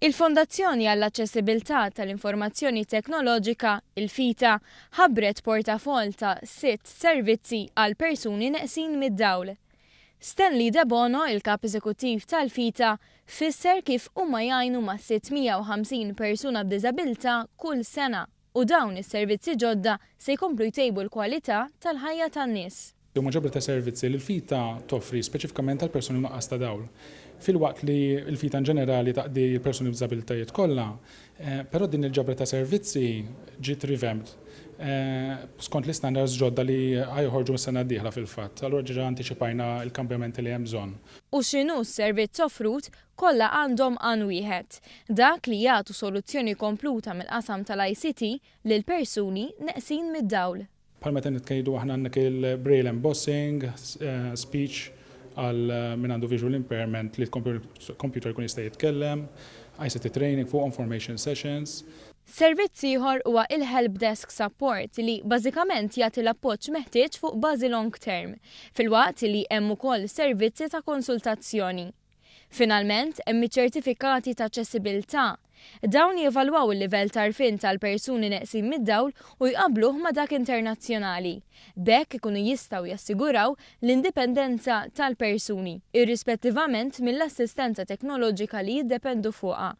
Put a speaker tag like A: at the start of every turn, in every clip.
A: Il-Fondazzjoni għall-Aċċessibilità tal-Informazzjoni Teknoloġika, il-FITA, ħabbret portafoll ta' sitt servizzi għal persuni neqsin mid-dawl. Stanley Debono, il-Kap Eżekuttiv tal-FITA, fisser kif huma jgħinu ma' 650 persuna b'diżabilità kull sena u dawn is-servizzi ġodda se jkomplu jtejbu l-kwalità tal-ħajja tan-nies.
B: Huma ġabra ta' servizzi li l-FITA toffri speċifikament għal persuni b'nuqqas ta' dawl. Filwaqt li l-FITA inġenerali taqdi l-persuni b'diżabilitajiet kollha, però din il-ġabra ta' servizzi ġiet revamped skont l-istandards ġodda li ħa joħorġu mis-sena d-dieħla fil-fatt. Allura diġà antiċipajna l-kambjamenti li hemm bżonn.
A: U x'inhu s-servizz offrut, kollha għandhom għan wieħed, dak li jagħtu soluzzjoni kompluta mill-qasam tal-ICT lil persuni neqsin mid-dawl.
B: Bħal meta ngħidu aħna għandek il-braille embossing, speech għal min għandu visual impairment li l-computer jkun jista' jitkellem, ICT training fuqhom, formation sessions.
A: Servizz ieħor huwa il-Help Desk Support li bażikament jagħti l-appoġġ meħtieġ fuq bażi long term, filwaqt li hemm ukoll servizzi ta' konsultazzjoni. Finalment, hemm iċ-ċertifikati ta' aċċessibilità. Dawn jevalwaw il-livell ta' għarfien tal-persuni neqsin mid-dawl u jqabbluh ma' dak internazzjonali. B'hekk ikunu jistgħu jassiguraw l-indipendenza tal-persuni, irrispettivament mill-assistenza teknoloġika li jiddependu fuqha.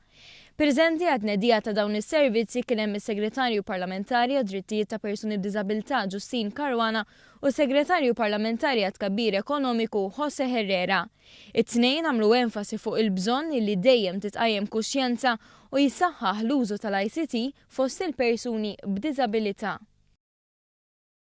A: Preżenti għat-tnedija ta' dawn is-servizzi kien hemm is-Segretarju Parlamentari għad-Drittijiet ta' Persuni b'Diżabilità Justyne Caruana u s-Segretarju Parlamentari għat-Tkabbir Ekonomiku Jose Herrera. It-tnejn għamlu enfasi fuq il-bżonn li dejjem titqajjem kuxjenza u jissaħħaħ l-użu tal-ICT fost il-persuni b'diżabilità.